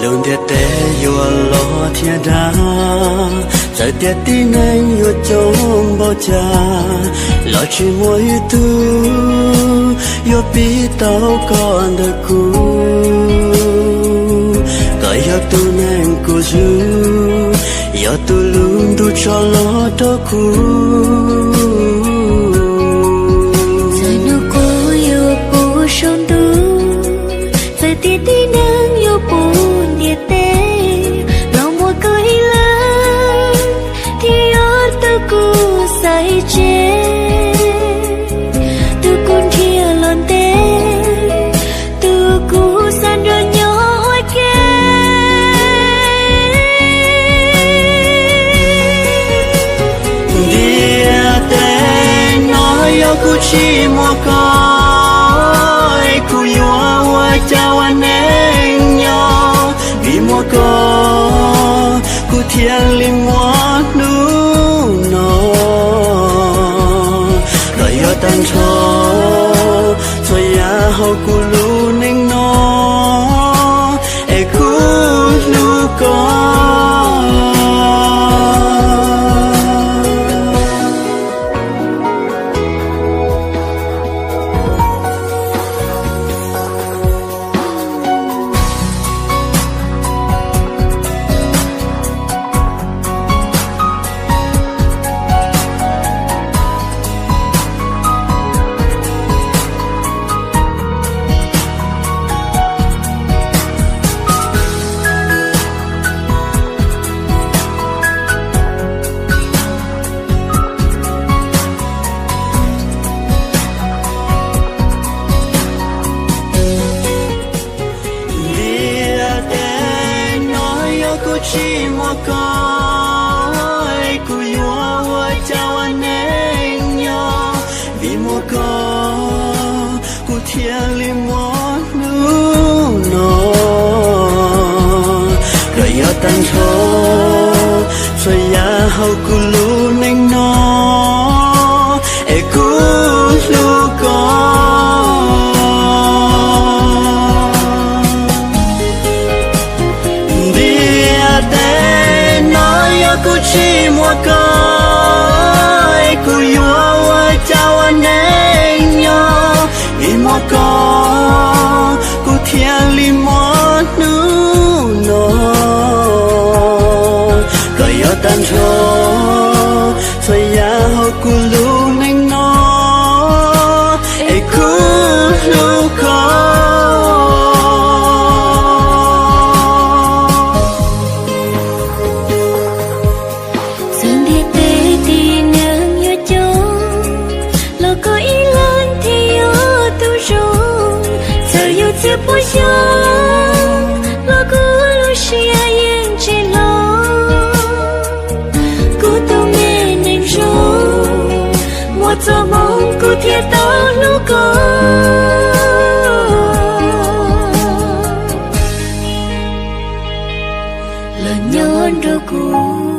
Lub ntiaj teb yuav los thiab dag, txawm tias tib neeg yuav coob npaum cas los tsis muaj ib tug yuav pib tau koj ntawm kuv. Koj yog tus neeg kuv zwm, yog tus lub ntuj tso los rau kuv. Txawm hnub qub yuav puv saum ntuj, txawm tias tib neeg yuav puv ntiaj teb, los muaj koj ib leeg thiaj yog tus kuv xaiv tseg, tus kuv nrhiav los ntev, tus kuv xav nrog nyob ua ke. Ntiaj teb no yog kuv tsis muaj koj, es kuv yuav ua cas ua neej nyob. Vim muaj koj, kuv thiaj li muaj hnub no. Koj yog tag nrho txhua yam hauv kuv lub neej no, es kuv hlub koj. Ntiaj teb no yog kuv tsis muaj koj, kuv yuav ua cas ua neej nyob. Vim muaj koj, kuv thiaj li muaj hnub no. Koj yog tag nrho txhua yam hauv kuv lub neej no, es kuv hlub koj. Ntiaj teb no yog kuv tsis muaj koj, kuv yuav ua cas ua neej nyob. Vim muaj koj, kuv thiaj li muaj hnub no. Koj yog tag nrho txhua yam hauv kuv lub neej no, es kuv hlub koj. Txawm ntiaj teb tib neeg yuav coob, los koj ib leeg thiaj yog tus zoo. Txawm yuav txhiab pua xyoo, los kuv lub siab yeej tsis hlob. Kuv tus me neeg zoo, muaj txoj hmoov kuv thiaj tau hlub koj. Los nyob nrog kuv